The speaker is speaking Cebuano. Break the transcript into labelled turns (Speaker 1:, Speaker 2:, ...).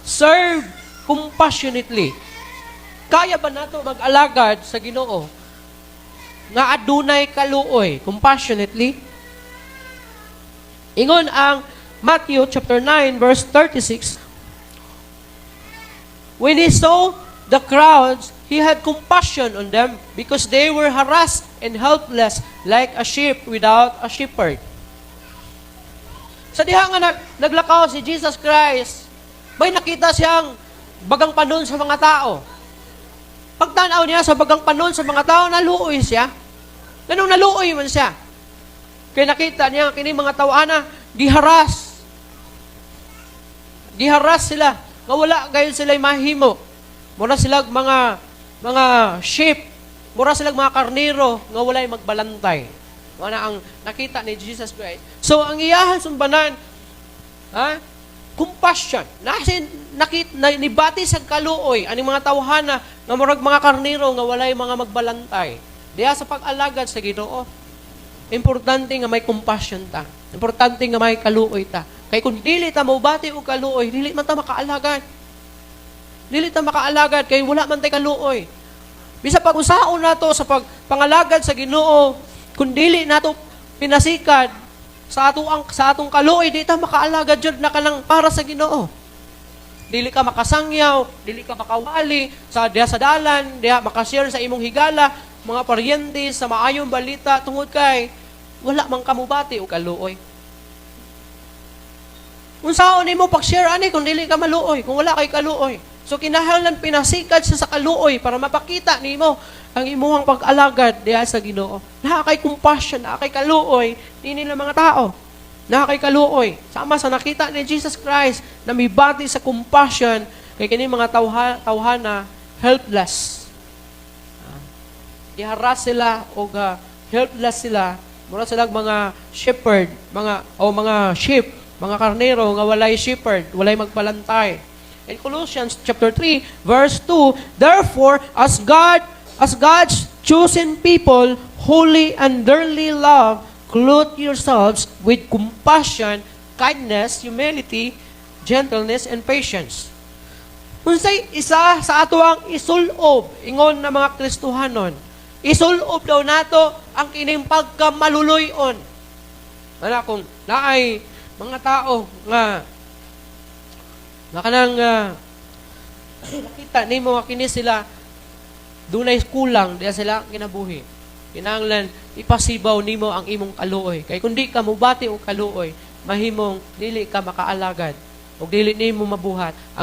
Speaker 1: Serve compassionately. Kaya ba nato mag-alagad sa Ginoo nga adunay kaluoy, compassionately? Ingon ang Matthew chapter 9 verse 36, "When he saw the crowds, he had compassion on them because they were harassed and helpless like a sheep without a shepherd." Sa diha nga naglakaw si Jesus Christ, may nakita siyang bagang panon sa mga tao. Pagtanaw niya sa bagang panon sa mga tao, naluoy siya. Nganong naluoy man siya? Kaya nakita niya kini mga tawhana, giharas. Giharas sila. Nga wala gayud sila mahimo. Mura sila mga sheep. Mura sila mga karnero nga walay magbalantay. Wala ang nakita ni Jesus Christ. So ang iyahan sumbanan, ha? Compassion. Nasin nakit na, nibati sa kaluoy aning mga tawhana nga murag mga karnero nga walay mga magbalantay. Diha sa pag-alagad sa Ginoo, importante nga may compassion ta. Importante nga may kaluoy ta. Kay kung dili ta mobati og kaluoy, dili man ta makaalagad. Dili ta makaalagad kay wala man tay kaluoy. Bisa pag unsaon nato sa pagpangalagad sa Ginoo, kung dili nato pinasikad sa atong kaluoy, di ta makaalagad jud na kanang para sa Ginoo. Dili ka makasangyaw, dili ka makawali sa diha sa dalan, diha makashare sa imong higala, mga paryente sa maayong balita tungod kay wala man kamubati og kaluoy. Unsaon nimo pag-share ani kung dili ka maluoy, kung wala kay kaluoy? So kinahanglan pinasikad siya sa kaluoy para mapakita nimo ang imuhang pag-alagad diha sa Ginoo. Naa kay compassion, naa kay kaluoy nini mga tao. Naa kay kaluoy. Sama sa nakita ni Jesus Christ na mibati sa compassion kay kini mga tawhana helpless. Giharas sila og helpless sila. Mura sila mga shepherd, mga o mga sheep, mga karnero nga walay shepherd, walay magbalantay. In Colossians chapter 3 verse 2, "Therefore, as God's chosen people, holy and dearly loved, clothe yourselves with compassion, kindness, humility, gentleness, and patience." Unsay isa sa ato ang isulob ingon na mga Kristohanon? Isulob daw nato ang kining pagkamaluluy-on. Wala kung naay mga tao nga nga kanang nakita nimo nga kini sila dunay kulang diya sila kinabuhi. Kinahanglan ipasibaw nimo ang imong kaluoy. Kay kung di ka mubati og kaluoy, mahimong dili ka makaalagad ug dili nimo mabuhat ang